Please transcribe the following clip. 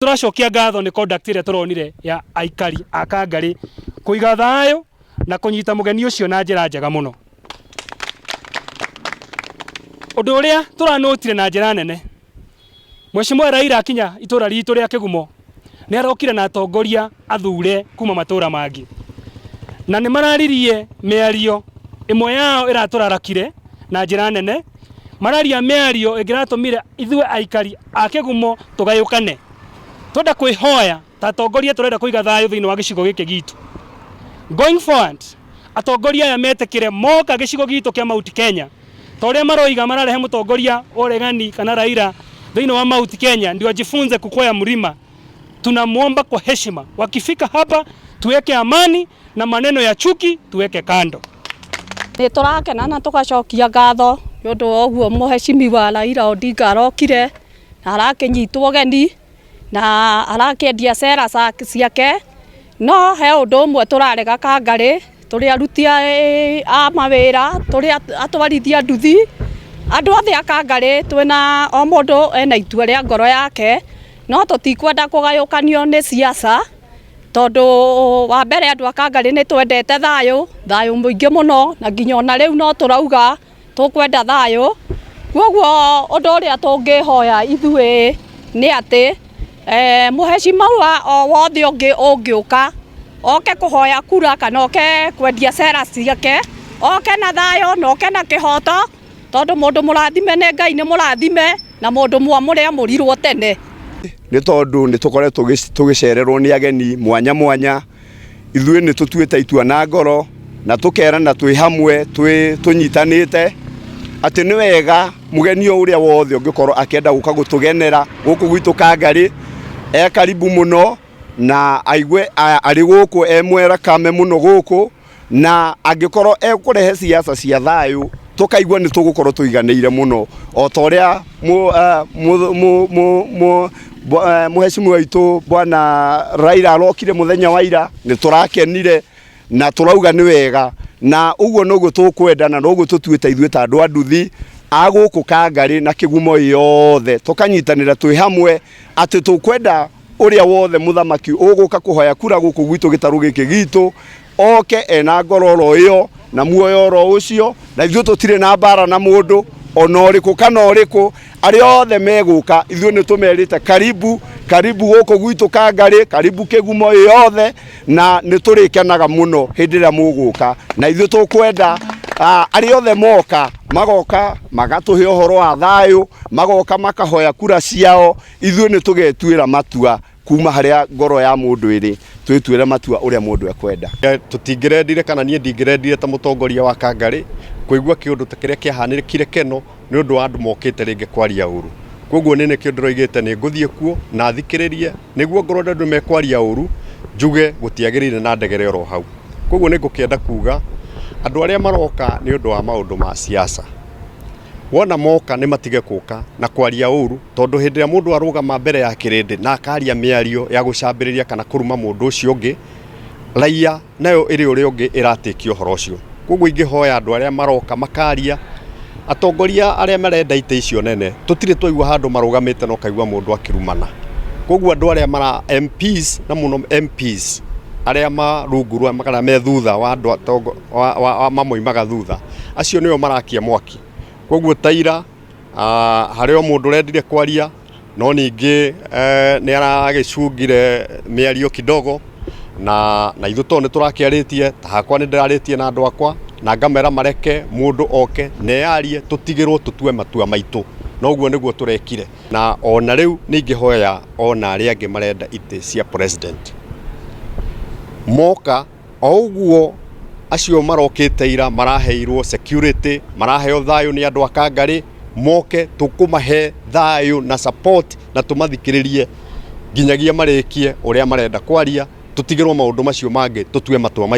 Tũracokia ngatho nĩ conduct ĩrĩa tũronire ya aikari a Kangarĩ kũiga thayũ na kũnyita mũgeni ũcio na njĩra njega mũno. Ũndũ ũrĩa tũranũtire na njĩra nene, Mheshimiwa Raila akinya itũra ritũ rĩa Kĩgumo nĩ arokire na atongoria athure kuma matũra mangĩ, na nĩ mararirie mĩario ĩmwe yao ĩratũrarakire na njĩra nene. Mararia mĩario ĩngĩratũmire ithuĩ aikari a Kĩgumo tũgayũkane. Twenda kwĩhoya ta atongoria tũrenda kũiga thayũ thĩinĩ wa gĩcigo gĩkĩ gitũ. Going forward, atongoria aya metĩkĩre moka gĩcigo gitũ kĩa Mount Kenya ta ũrĩa maroiga mararehe mũtongoria wa ũregani kana Raila thĩinĩ wa Mount Kenya ndio ajifunze kukwea mlima. Tunamwomba kwa heshima, wakifika hapa tuweke amani na maneno ya chuki tuweke kando. Nĩ tũrakena na tũgacokia ngatho nĩ ũndũ wa ũguo mũhecimiwa Raila Odinga arokire na arakĩnyitwo ũgeni na arakĩendia cera ciake. No he ũndũ ũmwe tũrarega Kangarĩ, tũrĩ aruti a mawĩra, tũrĩ atwarithia nduthi, andũ othe a Kangarĩ twĩna o mũndũ ena itua rĩa ngoro yake, no tũtikwenda kũgayũkanio nĩ siasa, tondũ wa mbere andũ a Kangarĩ nĩ twendete thayũ, thayũ mũingĩ mũno, na nginya ona rĩu no tũrauga tũkwenda thayũ. Koguo ũndũ ũrĩa tũngĩhoya ithuĩ nĩ atĩ mũhecimiwa o wothe ũngĩ ũngĩũka oke kũhoya kura kana oke kwendia cera ciake, oke na thayũ na oke na kĩhoto, tondũ mũndũ mũrathime nĩ Ngai nĩ mũrathime, na mũndũ mwamũre amũrirwo tene. Nĩ tondũ nĩ tũkoretwo tũgĩcererwo nĩ ageni mwanya mwanya, ithuĩ nĩ tũtuĩte itua na ngoro na tũkerana twĩ hamwe twĩ tũnyitanĩte atĩ nĩ wega mũgeni o ũrĩa wothe ũngĩkorwo akĩenda gũka gũtũgenera gũkũ gwitũ Kangarĩ, e karibu mũno na aigue arĩ gũkũ e mwerakame mũno gũkũ, na angĩkorwo ekũrehe siasa cia thayũ tũkaigua nĩ tũgũkorwo tũiganĩire mũno, o ta ũrĩa mũhecimiwa witũ bwana Raila arokire mũthenya wa ira, nĩ tũrakenire na tũrauga nĩ wega, na ũguo noguo tũkwenda na noguo tũtuĩte ithuĩ ta andũ a nduthi a gũkũ Kangarĩ na Kĩgumo yothe, tũkanyitanĩra twĩ hamwe atĩ tũkwenda ũrĩa wothe mũthamaki ũgũka kũhoya kura gũkũ gwitũ gĩtarũ gĩkĩ gitũ oke ena ngoro oro ĩyo na muoyo oro ũcio, na ithuĩ tũtirĩ na mbara na mũndũ ona ũrĩkũ kana ũrĩkũ. Arĩa othe megũka ithuĩ nĩ tũmerĩte karibu karibu gũkũ gwitũ Kangarĩ, karibu Kĩgumo yothe, na nĩ tũrĩkenaga mũno hĩndĩ ĩrĩa mũgũka, na ithuĩ tũkwenda arĩa othe moka magoka magatũhe ũhoro wa thayũ, magoka makahoya kura ciao, ithuĩ nĩ tũgetuĩra matua kuma harĩa ngoro ya mũndũ ĩrĩ, twĩtuĩre matua ũrĩa mũndũ ekwenda. Tũtingĩrendire kana niĩ ndingĩrendire ta mũtongoria wa Kangarĩ kũigua kĩũndũ ta kĩrĩa kĩahanĩkire Keno nĩ ũndũ wa andũ mokĩte rĩngĩ kwaria ũru. Koguo nĩ nĩkĩo ndĩroigĩte nĩ ngũthiĩ kuo na thikĩrĩrie nĩguo ngorwo andũ mekwaria ũru njuge gũtiagĩrĩire na ndegere oro hau. Koguo nĩ ngũkĩenda kuga andũ arĩa maroka nĩ ũndũ wa maũndũ ma siasa, wona moka nĩ matige kũka na kwaria ũru, tondũ hĩndĩ ĩrĩa mũndũ arũgama mbere ya kĩrĩndĩ na akaria mĩario ya gũcambĩrĩria kana kũruma mũndũ ũcio ũngĩ, raia nayo ĩrĩ ũrĩa ũngĩ ĩratĩkia ũhoro ũcio. Koguo ingĩhoya andũ arĩa maroka makaria, atongoria arĩa marenda itĩ icio nene, tũtirĩ twaigua handũ marũgamĩte na ũkaigua mũndũ akĩrumana. Koguo andũ arĩa mara MPs na mũno MPs arĩa marungu rwa kana me thutha wa andũ mamoimaga thutha, acio nĩo marakia mwaki. Koguo ta ira harĩ o mũndũ ũrendire kwaria, no ningĩ nĩ aragĩcungire mĩario kidogo, na ithuĩ tondũ nĩ tũrakĩarĩtie, ta hakwa nĩ ndĩrarĩtie na andũ akwa na ngamera mareke mũndũ oke na eyarie, tũtigĩrwo tũtue matua maitũ, na ũguo nĩguo tũrekire. Na ona rĩu nĩ ingĩhoya ona arĩa angĩ marenda itĩ cia president moka o ũguo acio marokĩte ira maraheirwo security, maraheo thayũ nĩ andũ a Kangarĩ, moke tũkũmahe thayũ na support na tũmathikĩrĩrie nginyagia marĩkie ũrĩa marenda kwaria, tũtigĩrwo maũndũ macio mangĩ tũtue matua maitũ.